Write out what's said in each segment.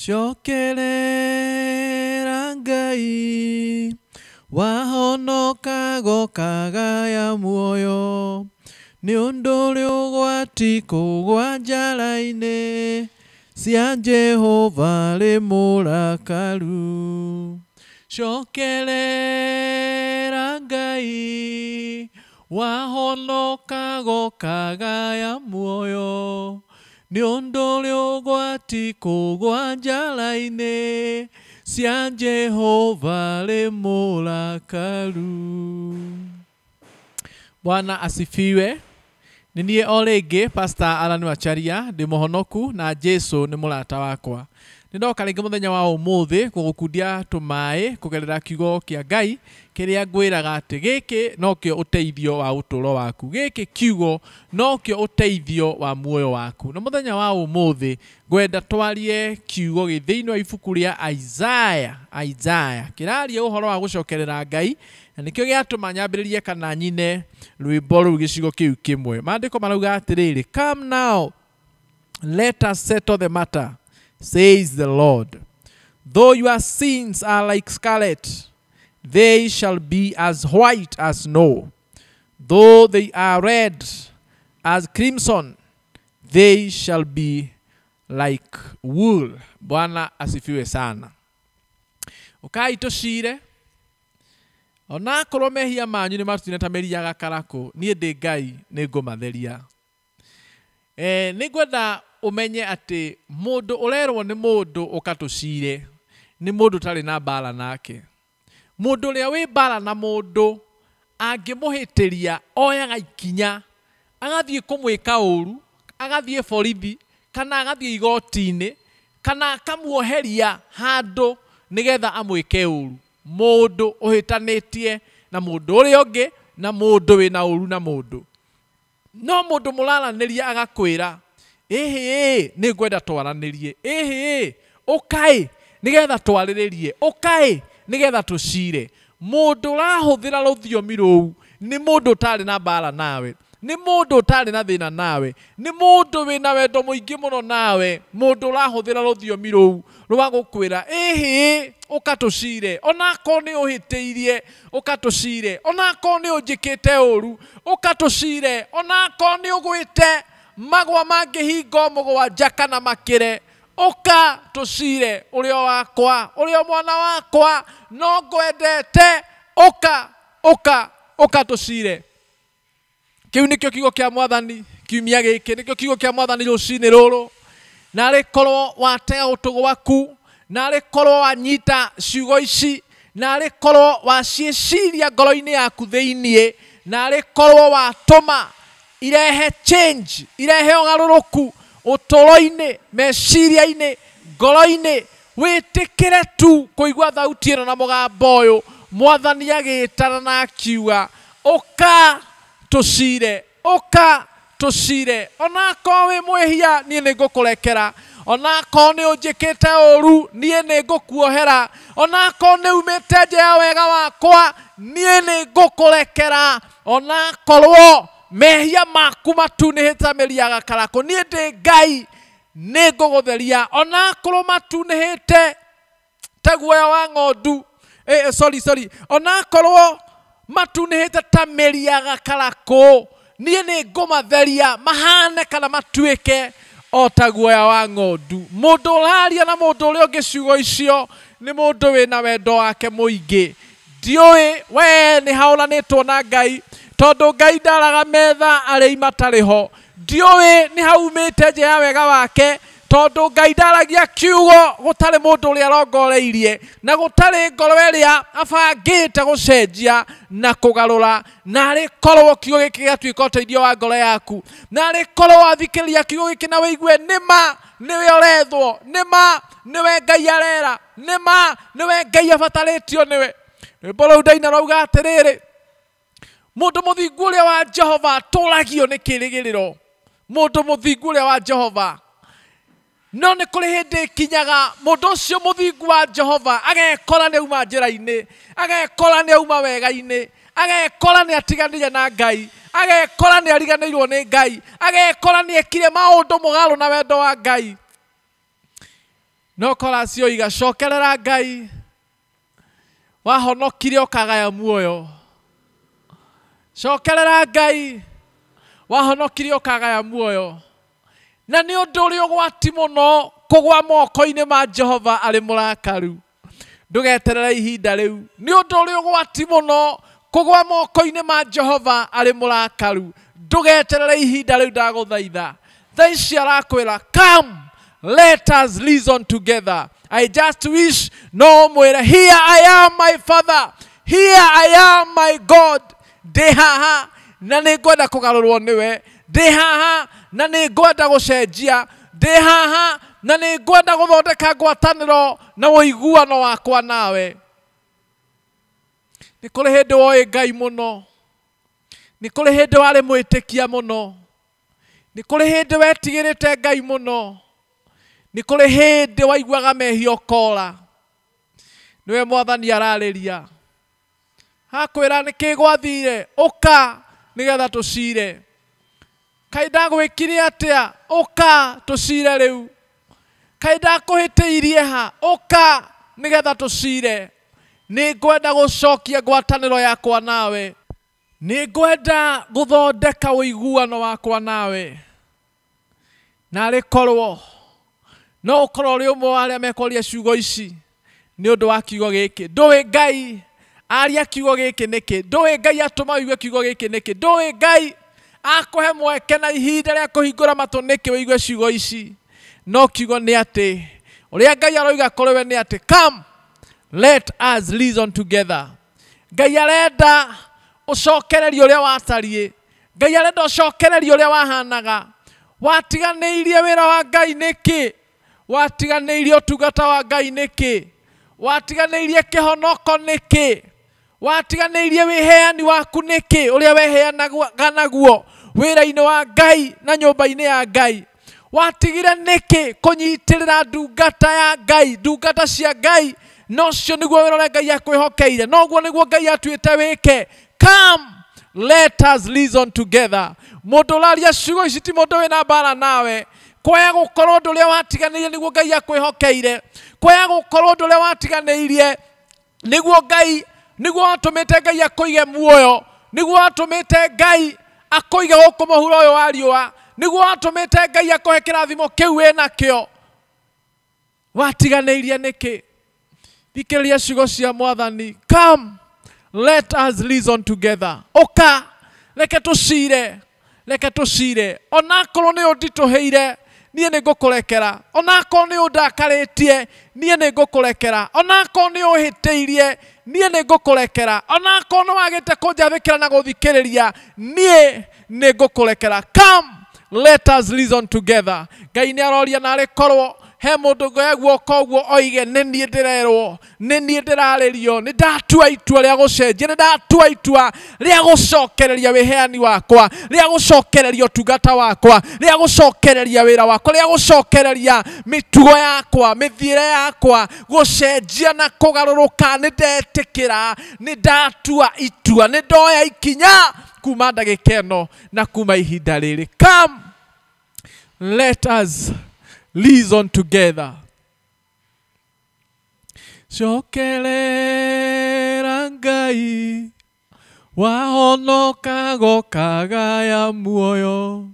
Cokerera Ngai wahonoka gokagaya muoyo nĩ ũndũ ũrĩ ũgwati kũgwa njara-inĩ cia Jehova rĩ mũrakaru. Cokerera Ngai wahonoka gokagaya muoyo nĩ ũndũ ũrĩ ũgwati kũgwa njara-inĩ cia Jehova rĩ mũrakaru. Bwana asifiwe. Nĩ niĩ o rĩngĩ Pastor Alan Macharia ndĩ mũhonoku na Jesu nĩ mũrata wakwa. Nĩ ndoka rĩngĩ mũthenya wa ũmũthĩ gũgũkundia tũmaĩ kũgerera kiugo kĩa Ngai kĩrĩa ngwĩraga atĩ gĩkĩ nokĩo ũteithio wa ũtũũro waku, gĩkĩ kiugo nokĩo ũteithio wa muoyo waku. Na mũthenya wa ũmũthĩ ngwenda twarie kiugo gĩ thĩinĩ wa ibuku rĩa Isaiah, Isaiah kĩraria ũhoro wa gũcokerera Ngai, na nĩkĩo gĩatũma nyambĩrĩrie kana nyine rwĩmbo rũu gĩcigo kĩu kĩmwe. Maandĩko marauga atĩrĩrĩ, come now let us settle the matter, says the Lord. Though your sins are like scarlet, they shall be as white as snow. Though they are red as crimson, they shall be like wool. Bwana asifiwe sana. Ukai tũcire onakorwo mehia manyu nĩ matune ta mĩri ya gakarakũ, niĩ ndĩ Ngai nĩ ngũmatheria. Nĩ ngwenda umenye atĩ mũndũ ũrerwo nĩ mũndũ ũkatũcire nĩ mũndũ ũtarĩ na mbara nake. Mũndũ ũrĩa wĩ mbara na mũndũ angĩmũhĩtĩria oyaga ikinya agathiĩ kũmwĩka ũru, agathiĩ borithi kana agathiĩ igoti-inĩ kana akamuoheria handũ nĩgetha amwĩke ũru. Mũndũ ũhĩtanĩtie na mũndũ ũrĩa ũngĩ na mũndũ wĩna ũru na mũndũ. No mũndũ mũraranĩria agakwĩra ĩhĩ nĩ ngwenda twaranĩrie, ĩhĩ ũkai nĩgetha twarĩrĩrie, ũkai nĩgetha tũcire. Mũndũ ũrahũthĩra rũthiomi rũu nĩ mũndũ ũtarĩ na mbara nawe, nĩ mũndũ ũtarĩ na thĩna nawe, nĩ mũndũ wĩna wendo mũingĩ mũno nawe. Mũndũ ũrahũthĩra rũthiomi rũu rwa gũkwĩra ĩhĩ ũkatũcire, onakorwo nĩ ũhĩtĩirie ũkatũcire, onakorwo nĩ ũnjĩkĩte ũru ũkatũcire, onakorwo nĩ ũgwĩte magwa mangĩhingo mũgwanja kana makĩre, ũka tũcire, ũrĩa wakwa, ũrĩa mwana wakwa no ngwendete, ũka ũka ũka tũcire. Kĩu nĩkĩo kiugo kĩa Mwathani kiumia gĩkĩ, nĩkĩo kiugo kĩa Mwathani rũcinĩ rũrũ. Narĩ korwo watega gũtũ gwaku, narĩ korwo wanyita ciugo ici, narĩ korwo waciĩciria ngoro-inĩ yaku thĩiniĩ, narĩ korwo watũma irehe change, irehe ũgarũrũku ũtũũro-inĩ, meciria-inĩ, ngoro-inĩ, wĩtĩkĩre tu kũigua thauti ĩno na mũgambo ũyũ Mwathani agĩtana na akiuga ũka tũcire, ũka tũcire. Onakorwo wĩ mwĩhia niĩ nĩ ngũkũrekera, onakorwo nĩ ũnjĩkĩte ũru niĩ nĩ ngũkuohera, onakorwo nĩ umĩte nja ya wega wakwa niĩ nĩ ngũkũrekera, onakorwo mehia maku matunĩhĩte mĩri ya gakarakũ niĩ ndĩ Ngai nĩ ngũgũtheria, onakorwo matunĩhĩte ta guoya wa ng'ondu, sorry, onakorwo matunĩhĩte ta mĩri ya gakarakũ niĩ nĩ ngũmatheria mahane kana matuĩke o ta guoya wa ng'ondu. Mũndũ ũraria na mũndũ ũrĩa ũngĩ ciugo icio nĩ mũndũ wĩna wendo wake mũingĩ. Ndiũĩ we nĩ haũranĩtwo na Ngai, tondũ Ngai ndaraga metha arĩa matarĩ ho. Ndiũĩ nĩ haumĩte nja ya wega wake, tondũ Ngai ndaragia kiugo gũtarĩ mũndũ ũrĩa arongoreirie na gũtarĩ ngoro ĩrĩa abangĩte gũcenjia na kũgarũra. Narĩ korwo kiugo gĩkĩ gĩatuĩka ũteithio wa ngoro yaku, narĩ korwo wathikĩrĩria kiugo gĩkĩ na wĩigue nĩma nĩwe ũrethwo, nĩma nĩwe Ngai arera, nĩma nĩwe Ngai abatarĩtio nĩwe. Rwĩmbo rũu ndaina rauga atĩrĩrĩ, mũndũ mũthingu ũrĩa wa Jehova atũragio nĩ kĩrĩgĩrĩro. Mũndũ mũthingu ũrĩa wa Jehova, no nĩ kũrĩ hĩndĩ ĩkinyaga mũndũ ũcio mũthingu wa Jehova agekora nĩ auma njĩra-inĩ, agekora nĩ auma wega-inĩ, agekora nĩ atiganire na Ngai, agekora nĩ ariganĩirwo nĩ Ngai, agekora nĩ ekire maũndũ mũgarũ na wendo wa Ngai. No chorus yoiga cokerera Ngai, wahonokire ũkagaya muoyo. Cokerera Ngai, wahonokire ũkagaya muoyo. Na nĩ ũndũ ũrĩ ũgwati mũno kũgwa moko-inĩ ma Jehova arĩ mũrakaru. Ndũgeterere ihinda rĩu. Nĩ ũndũ ũrĩ ũgwati mũno kũgwa moko-inĩ ma Jehova arĩ mũrakaru. Ndũgeterere ihinda rĩu, ndagũthaitha. Thaa ici arakwĩra, come, let us reason together. I just wish no mwĩre, here I am my father, here I am my God. Ndĩ haha na nĩ ngwenda kũgarũrwo nĩwe. Ndĩ haha na nĩ ngwenda gũcenjia. Ndĩ haha na nĩ ngwenda gũthondeka ngwatanĩro na ũiguano wakwa nawe. Nĩ kũrĩ hĩndĩ woĩ Ngai mũno. Nĩ kũrĩ hĩndĩ warĩ mwĩtĩkia mũno. Nĩ kũrĩ hĩndĩ wetigĩrĩte Ngai mũno. Nĩ kũrĩ hĩndĩ waiguaga mehia ũkora. Nĩwe Mwathani ararĩria. Akwĩra nĩkĩ gwathire, ũka nĩgetha tũcire. Kaĩ ndagwĩkire atĩa, ũka tũcire rĩu. Kaĩ ndakũhĩtĩirie ha, ũka nĩgetha tũcire. Nĩ ngwenda gũcokia ngwatanĩro yakwa nawe. Nĩ ngwenda gũthondeka ũiguano wakwa nawe. Narĩ korwo no ũkorwo ũrĩ ũmwe wa arĩa mekwaria ciugo ici nĩ ũndũ wa kiugo gĩkĩ. Ndũĩ Ngai aria kiugo gĩkĩ nĩkĩ? Ndũĩ Ngai atũma ũigue kiugo gĩkĩ nĩkĩ? Ndũĩ Ngai akũhe mweke na ihinda rĩa kũhingũra matũ nĩkĩ ũigue ciugo ici? No kiugo nĩ atĩ ũrĩa Ngai aroiga kũrĩ we nĩ atĩ, come, let us reason together. Ngai arenda ũcokererie ũrĩa watariĩ. Ngai arenda ũcokererie ũrĩa wahanaga. Watiganĩirie wĩra wa Ngai nĩkĩ? Watiganĩirie ũtungata wa Ngai nĩkĩ? Watiganĩirie kĩhonoko nĩkĩ? Watiganĩirie wĩheani waku nĩkĩ? Ũrĩa weheanaga naguo wĩra-inĩ wa Ngai na nyũmba-inĩ ya Ngai. Watigire nĩkĩ kũnyitĩrĩra ndungata ya Ngai, ndungata cia Ngai? Nocio nĩguo wĩra ũrĩa Ngai akwĩhokeire, noguo nĩguo Ngai atuĩte wĩke. Come, let us reason together. Mũndũ ũraria ciugo ici ti mũndũ wĩna mbara nawe. Kwaya gũkorwo ũndũ ũrĩa watiganĩirie nĩguo Ngai akwĩhokeire. Kwaya gũkorwo ũndũ ũrĩa watiganĩirie nĩguo Ngai, nĩguo watũmĩte Ngai akũige muoyo, nĩguo watũmĩte Ngai akũige gũkũ mũhuro ũyũ wa riũa, nĩguo watũmĩte Ngai akũhe kĩrathimo kĩu wĩnakĩo. Watiganĩirie nĩkĩ? Thikĩrĩria ciugo cia Mwathani. Come, let us reason together. Ũka, reke tũcire, reke tũcire. Onakorwo nĩ ũnditũhĩire, niĩ nĩ ngũkũrekera. Onakorwo nĩ ũndakarĩtie, niĩ nĩ ngũkũrekera. Onakorwo nĩ ũhĩtĩirie, niĩ nĩ ngũkũrekera. Onakorwo nĩ wagĩte kũnjathĩkĩra na gũthikĩrĩria, niĩ nĩ ngũkũrekera. Come, let us reason together. Ngai nĩ aroria narĩ korwo he mũndũ ngoya guoko ũguo oige nĩ niĩ ndĩrerwo, nĩ niĩ ndĩrarĩrio, nĩ ndatua itua rĩa gũcenjia, nĩ ndatua itua rĩa gũcokereria wĩheani wakwa, rĩa gũcokereria ũtungata wakwa, rĩa gũcokereria wĩra wakwa, rĩa gũcokereria mĩtugo yakwa, mĩthiĩre yakwa, gũcenjia na kũgarũrũka. Nĩ ndetĩkĩra, nĩ ndatua itua, nĩ ndoya ikinya kuma ndagĩka ĩno na kuma ihinda rĩrĩ. Come, let us reason together. Cokerera Ngai, wahonoka gokagaya muoyo,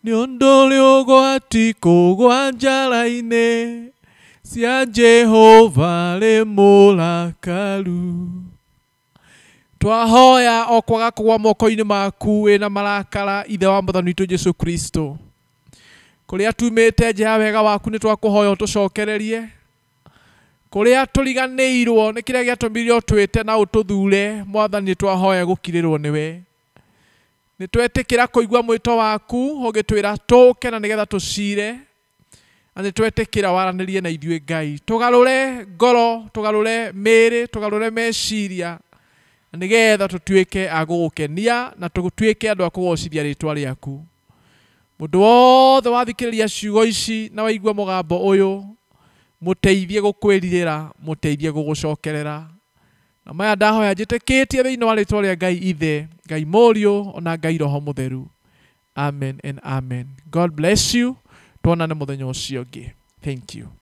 nĩ ũndũ ũrĩ ũgwati kũgwa njara-inĩ cia Jehova rĩ mũrakaru. Twahoya o kwaga kũgwa moko-inĩ maku wĩna marakara, Ithe wa Mwathani witũ Jesu Kristo. Kũrĩa tumĩte nja ya wega waku nĩ twakũhoya ũtũcokererie. Kũrĩa tũriganĩirwo nĩ kĩrĩa gĩatũmire ũtwĩte na ũtũthure, Mwathani nĩ twahoya gũkirĩrwo nĩwe. Nĩ twetĩkĩra kũigua mwĩto waku ũgĩtwĩra tũke na nĩgetha tũcire, na nĩ twetĩkĩra waranĩrie na ithuĩ Ngai. Tũgarũre ngoro, tũgarũre mĩĩrĩ, tũgarũre meciria, na nĩgetha tũtuĩke a gũgũkenia na tũtuĩke andũ a kũgocithia rĩtwa rĩaku. Mũndũ wothe wathikĩrĩria ciugo ici na waigua mũgambo ũyũ, mũteithie gũkwĩrirĩra, mũteithie gũgũcokerera. Na maya ndahoya njĩtĩkĩtie thĩinĩ wa rĩtwa rĩa Ngai Ithe, Ngai Mũriũ, ona Ngai Roho Mũtheru. Amen and amen. God bless you. Tuonane mũthenya ũcio ũngĩ. Thank you.